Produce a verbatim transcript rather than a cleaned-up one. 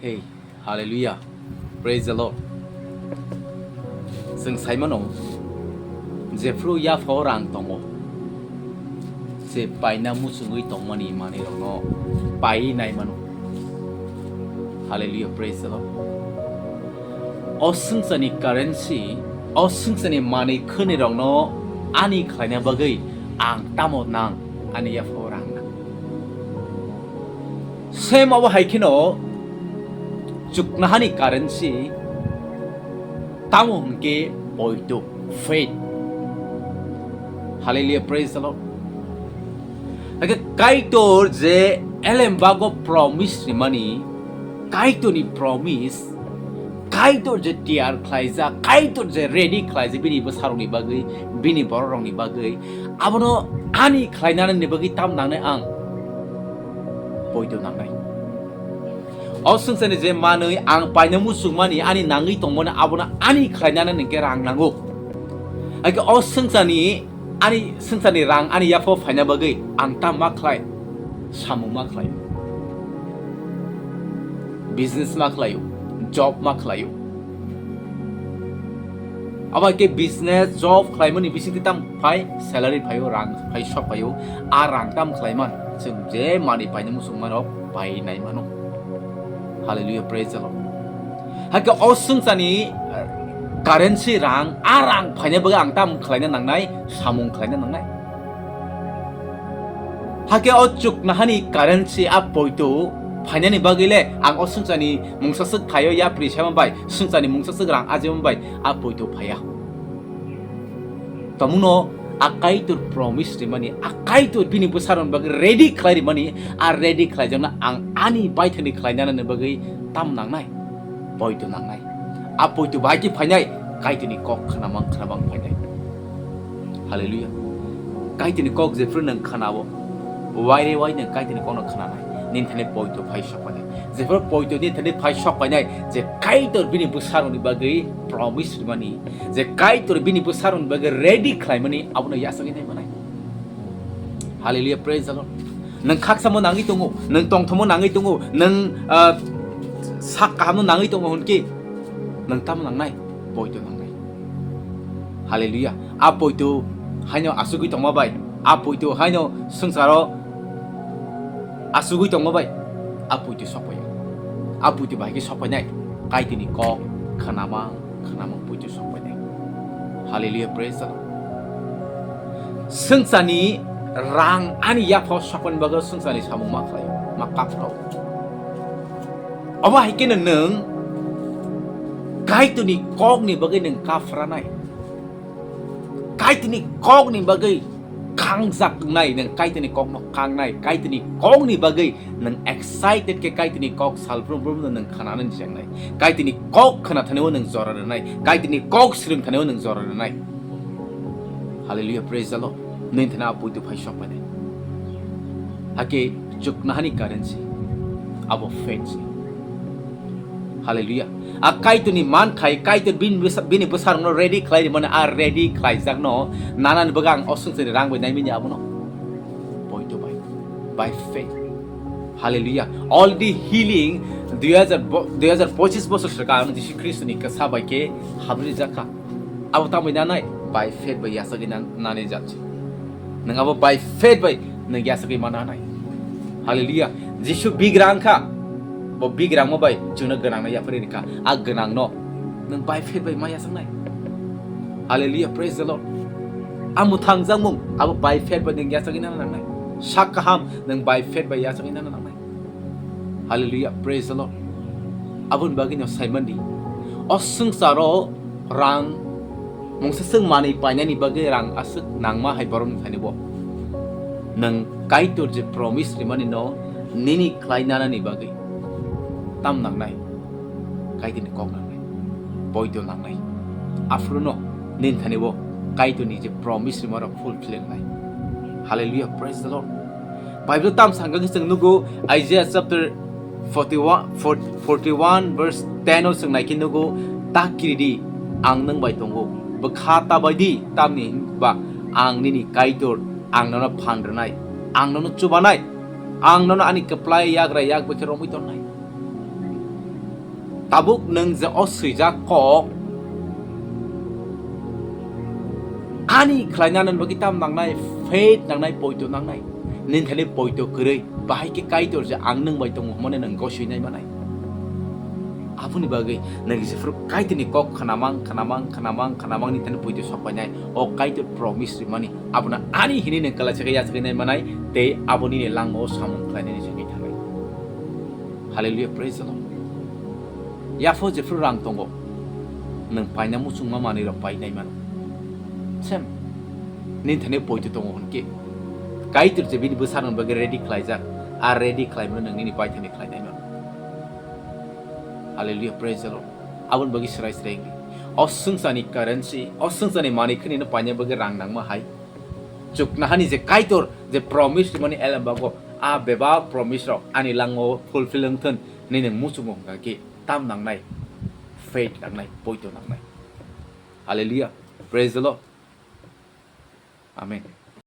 Hey, hallelujah. Praise the Lord. Chwng sai mano, jephru yaphao rang tongo, se paina muchungwi tongmani manwirokno paiwi nai mano. Hallelujah, praise the Lord. O swngcharni currency, o swngcharni manwi khwnirokno ani khlaina bagwi ang tamo nang, ani yaphao rang nang. Same abo hai kheno chuknahani currency tamo hwnkhe poito, faith. Hallelujah, praise the Lord. Hakhe Kaitor je elem bago promise rimani, Kaitorni promise, Kaitor je tiyar khlaijak, Kaitor je ready khlaijak bini bwsarokni bagwi, bini bororokni bagwi, abono ani khlainani bagwi tam nangnai ang? Poito nangnai. O swngcharni je manwi ang paina muchungmani ani nangwi tongmani abono ani khlainani hwnkhe rang nango. Hakhe o swngcharni, ani swngcharni rang ani yaphao phaina bagwi ang tam ma khlai? Samung ma khlaio, business ma khlaio, job ma khlaio. Abo hai khe business, job khlaimani bisingtwi tam phai, salary phaio, rang phai, sok phaio. A rang tam khlaiman, chwng je manwi paina muchungmarok pai nai mano. Hallelujah, praise the Lord. Hakhe o swngcharni, eh, currency rang, a rang phaina bagwi ang tam khlaina nangnai, samung khlaina nangnai. Hakhe o chuknahani currency a poito phainani bagwi le ang o swngcharni mungsaswk thaio yapri sama bai, swngcharni mungsaswk rang ajima bai a poito phaiya. Tamungno a Kaitor promise rimani, a Kaitor bini bwsarokni bagwi ready khlai rimani, a ready khlaijakno ang ani baithangni khlainani bagwi tam nangnai? Poito nangnai. A poito bahai khe phainai, Kaitorni kok khnamang khnamang phainai. Hallelujah. Kaitorni kok jephru nwng khnao, waire wai nwng Kaitorni kokno khnanai, nini thani poito phai sok phainai. Jephru poito nini thani phai sok phainai, je Kaitor bini bwsarokni bagwi promise rimani, je Kaitor bini bwsarokni bagwi ready khlaimani, abono yachagwi nai manai. Hallelujah, praise the Lord. Nwng khaksamo nangwi tongo, nwng tongthomo nangwi tongo, nwng, ah, sak kahamno nangwi tongo hwnkhe, nwng tamo nangnai? Poito nangnai. Hallelujah. A poito haino asugwi tongma bai, a poito haino swngcharo asugwi tongma bai, a poito sokphaio. A poito bahai khe sokphainai, Kaitorni kok khnamang khnamang poito sokphainai. Hallelujah, praise the Lord. Swngcharni rang ani yaphao sokphaini bagwi swngcharni samung ma khlaio, ma kaphro. Obo hai kheno nwng Kaitorni kokni bagwi nwng kaphranai. Kaitorni kokni bagwi khangjaknai, nwng Kaitorni kokno kangnai, Kaitorni kokni bagwi nwng excited khe Kaitorni kok salbrum brumno nwng khnanani chengnai. Kaitorni kok khna thanio nwng jora rwnai, Kaitorni kok srwng thanio nwng jora rwnai. Hallelujah, praise the Lord. Nwng thana a poito phai sok phainai. Hakhe chuknahani currency abo faith se. Hallelujah. A Kaitorni man khai, Kaitor bini bwsa-, bini bwsarokno ready khlai rimani, a ready khlaijakno nanani bagwi ang o swngcharni rang bai naimani abono. Poito bai. By faith. Hallelujah. Already healing dui hajar bo-, dui hajar pochis bosor swkang Jisu Khristoni kwsa bai khe habri jakha. Abo tambai nanai, by faith bai yachagwi nan-, nani jakchi. Nwng abo by faith bai nwng yachagwi mana nai. Hallelujah. Jisu bigra wngkha. Bo bigrangma bai chwngno gwnangno yapharwi rwkha. A gwnangno nwng by faith bai ma yachaknai. Hallelujah, praise the Lord. A mwthangjakmung abo by faith bai nwng yachagwi nana nangnai. Sak kaham nwng by faith bai yachagwi nana nangnai. Hallelujah, praise the Lord. Aboni bagwi no saimandi, o swngcharo rang mungsa swk manwi painani bagwi rang aswk nangma hai borokni thani bo. Nwng Kaitor je promise rimani no nini khlai nanani bagwi tam nangnai, Kaitorni kok nangnai, poito nangnai. Aphuru no nini thani bo Kaitorni je promise rima rok fulfill wngnai. Hallelujah, praise the Lord. Bible tam sangkha khe chwng nugo, Isaiah chapter forty-one, forty-one verse ten o chwng naikhe nugo, "Ta kiridi, ang nwng bai tongo, bwkha ta bai di, tamni hwnba ang nini Kaitor, ang nono phan rwnai, ang nono chubanai, ang nono ani kwplai yagra yak bai khe romwi tonnai." Tabuk nwng je o swijak kok, ani khlainani bagwi tam nangnai, faith nangnai, poito nangnai. Nini thani poito kwrwi, bahai khe Kaitor je ang nwng bai tongo hwnmani nwng gosui nai manai. Aboni bagwi nwng jephru Kaitorni kok khnamang, khnamang, khnamang, khnamang nini thani poito sok painai. O Kaitor promise rimani, abono ani hini nwng kwlaisa khe yachagwi nai manai, tei abo nini langmao samung khlainani jagwi thangnai. Hallelujah, praise the Lord. Yapho jephru rang tongo, nwng paina muchungma manwi rok pai nai mano. Sem, nini thani poito tongo hwn khe, Kaitor je bini bwsarokni bagwi ready khlaijak, a ready khlaimano nwng nini baithani khlai nai mano. Hallelujah, praise the Lord. Aboni bagwi srai srai wngdi. O swngcharni currency, o swngcharni manwi khwnino paina bagwi rang nangma hai. Chuknohani je Kaitor je promise rimani elem bago, a bebak promise rok ani langmao fulfill wngthun, nini muchungo hwnkha khe tam nangnai, faith nangnai, poito nangnai. Hallelujah. Praise the Lord. Amen.